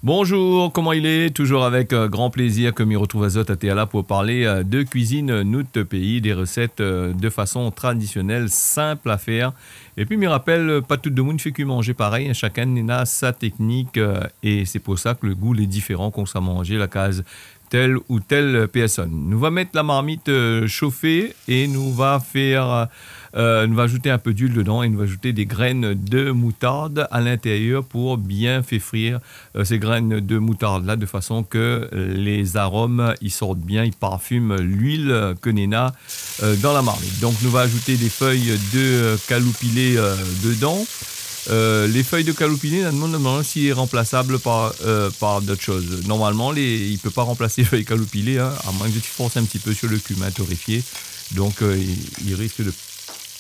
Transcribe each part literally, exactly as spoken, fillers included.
Bonjour, koman i lé ? Toujours avec, euh, grand plaisir ke mi retrouv azot atèr la pou parl, euh, de cuisine, euh, nout péi, des recettes, euh, de façon traditionnelle, simple à faire. Épi mi rapèl, euh, pa tout demoun i fé ke manzé parèy, hein, shakinn néna sa teknik, euh, é sé pou sa ke le gou lé diféran kan sa manz la kaz tèl ou tèl pèrsone. Nou va mèt la marmit, euh, shofé é nou va fé, euh, nou va azout in pé d'luil dedan é nou va azout dé grèn de moutard a l'intérieur pou bien fé frir, euh, sé grèn de moutard la, de fason ke lé zarom i sort bien, i parfim luil ke néna, euh, dan la marmit. Donk nou va azout dé fèy de, euh, kaloupilé, euh, dedan. Euh, lé fèy de kaloupilé, la demann, demann si lé ranplasab par, euh, par d'ot shoz. Normalman, lé, i pé pa ranplas fèy kaloupilé, hein, a moin ke zot i fors in ti pé sur le kumin toréfié. Donk, euh, i, i risk de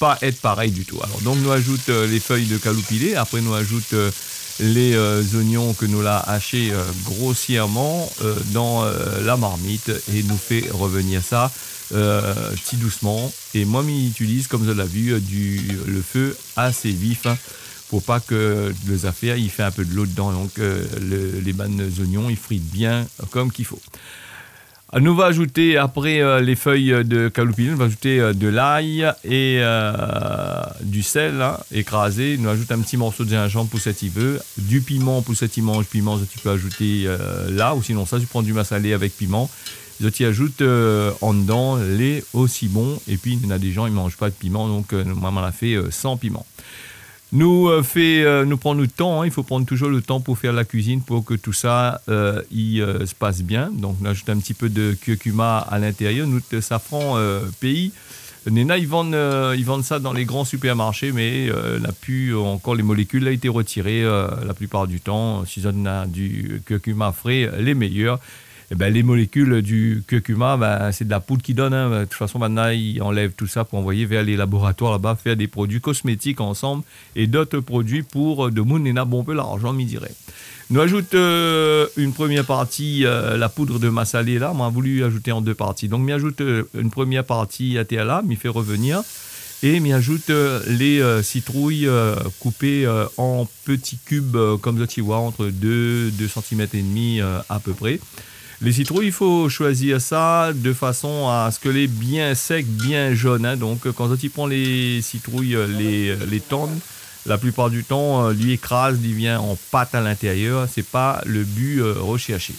pa èt parèy ditou. Alor, donk nou azout, euh, lé fèy de kaloupilé, apré nou azout, euh, lé, euh, zoignon ke nou la ashé, euh, grosièrman, euh, dan, euh, la marmit é nou fé revenir sa, euh, ti dousman. É moin, mi itiliz, kom zot la vi, euh, du, le fé asé vif, hein, pou pa ke le zafèr i fé in pé dolo dedan. Donk, euh, le, lé bann zoignon i frit bien, euh, kom k'i fo. Nou va azout apré, euh, lé fèy de kaloupilé, nou va azout, euh, de lay é, euh, du sèl, hein, ékrazé. Nou azout in ti morso de zinzanm pou sak i vé, du piman pou sak i manz piman, zot i pé azout, euh, la, ou sinonsa, zot i pran du masalé avèk piman. Zot i azout, euh, andan, lé osi bon. Épi néna dé zan i manz pa de piman, donk, euh, moin, moin la fé, euh, san piman. Nou, euh, fé, euh, nou pran nout tan, hein. I fo pran toujours le tan pou fé la kuizine, pou ke tout sa, euh, i, euh, se pas bien. Donk nou azout in ti pé de kurkuma a l'intérieur, nout safran, euh, péi. Néna, i vann, euh, i vann sa dan lé gran supermarshé, mé, euh, la pu ankor, lé molékil la été retiré, euh, la plipar du tan. Si zot néna du kurkuma fré, lé méyèr. Ében, lé molékil du kurkuma, ben, sé de la poud k'i donn, hein. De tout fason, banna i anlèv tout sa pou anvoy vèr lé laboratoir laba, fé dé produi kosmétik ansanm é d'ot produi pou, euh, demoun néna bonpé larzan, mi diré. Nou azout, euh, in promièr parti, euh, la poud de masalé la. Moin la voulu azout an dé parti. Donk, mi azout, euh, in promièr parti atèr la, mi fé revenir. É mi azout, euh, lé, euh, sitrouy, euh, koupé, euh, an ti kub, euh, kom zot i voi, ant dé, dé santimèt é demi, euh, a pé pré. Lé sitrouy, i fo shoizi sa de fason a se ke lé bien sèk, bien zone, hein. Donk, kan zot i pran lé sitrouy, euh, lé, euh, lé tann, la plipar du tan, euh, li ékraz, li vien an pat a l'intérieur. Sé pa le bu, euh, reshèrshé.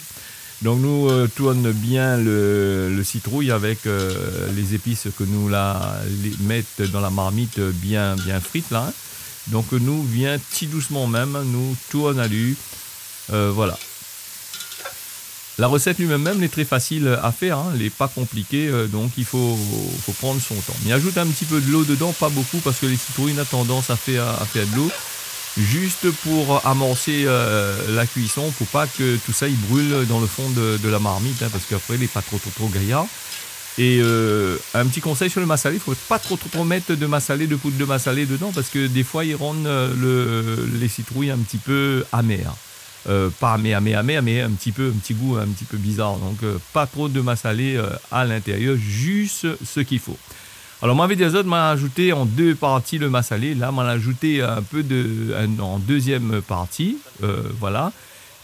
Donk nou, euh, tourn bien le, le sitrouy avèk, euh, lé zépis ke nou la, lé, mèt dan la marmit, euh, bien, bien frit la, hein. Donk nou vien ti dousman mèm, nou tourn ali. Euh, voilà. La resèt li mèm, mèm, lé trè fasil a fèr, hein, lé pa konpliké, euh, donk i fo, fo pran son tan. Mi azout in ti pé dolo dedan, pa bonpé, parske lé sitrouy na tandans a fèr, a fèr dolo. Zis pou amorsé, euh, la kuison, pou pa ke tout sa i bril dan le fon de, de la marmit, hein, parske apré, lé pa tro, tro, tro gayar. É, euh, in ti konsèy sur le masalé, fo pa tro, tro, tro mèt de masalé, de poud de masalé dedan, parske défoi, i rann, euh, le, lé sitrouy in ti pé amèr. Euh, pa amèr, amèr, amèr, mé in ti pé, in ti gou in ti pé bizar. Donk, euh, pa tro de masalé, euh, a l'intérieur, zis sak i fo. Alor, moin la di azot, moin la azout an dé parti le masalé. La, moin la azout in pé de, an, an dézièm parti, euh, voilà.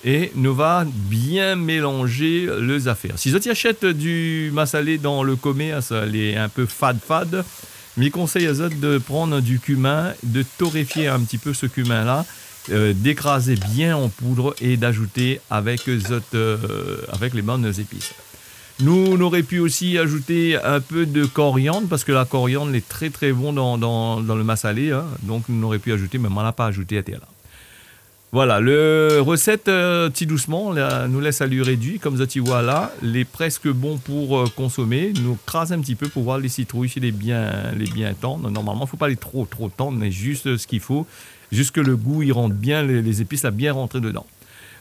É nou va bien mélanz lé zafèr. Si zot i ashèt du masalé dan le komèrs, lé in pé fad, fad, mi konsèy azot de pran du kumin, de toréfié in ti pé se kumin la, euh, d'ékrazé bien an poud é d'azout avèk zot, euh, avèk lé bann zépis. Nou, nou noré pu osi azout in pé de koriann, parske la koriann lé trè, trè bon dan, dan, dan le masalé, hein. Donk nou noré pu azout, mé moin la pa azout atèr la. Voilà, le resèt, euh, ti dousman, la, nou lès ali rédui, kom zot i voi la, lé prèsk bon pou, euh, konsomé. Nou kraz in ti pé pou voir lé sitrouy, si lé bien, lé bien tann. Normalman, fo pa lé tro, tro tann, mé zis, euh, sak i fo, zis ke le gou i rant bien, lé, lé zépis la bien rantré dedan.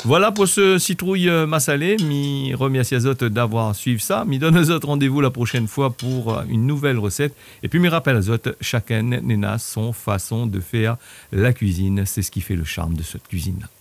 Voilà pou se sitrouy, euh, masalé. Mi remèrsi azot d'avoir suiv sa. Mi donn azot randévou la proshèn foi pou, euh, in nouvèl resèt. Épi mi rapèl azot, shakinn néna son fason de fèr la kuizine. Sé sak i fé le sharm de sèt kuizine la.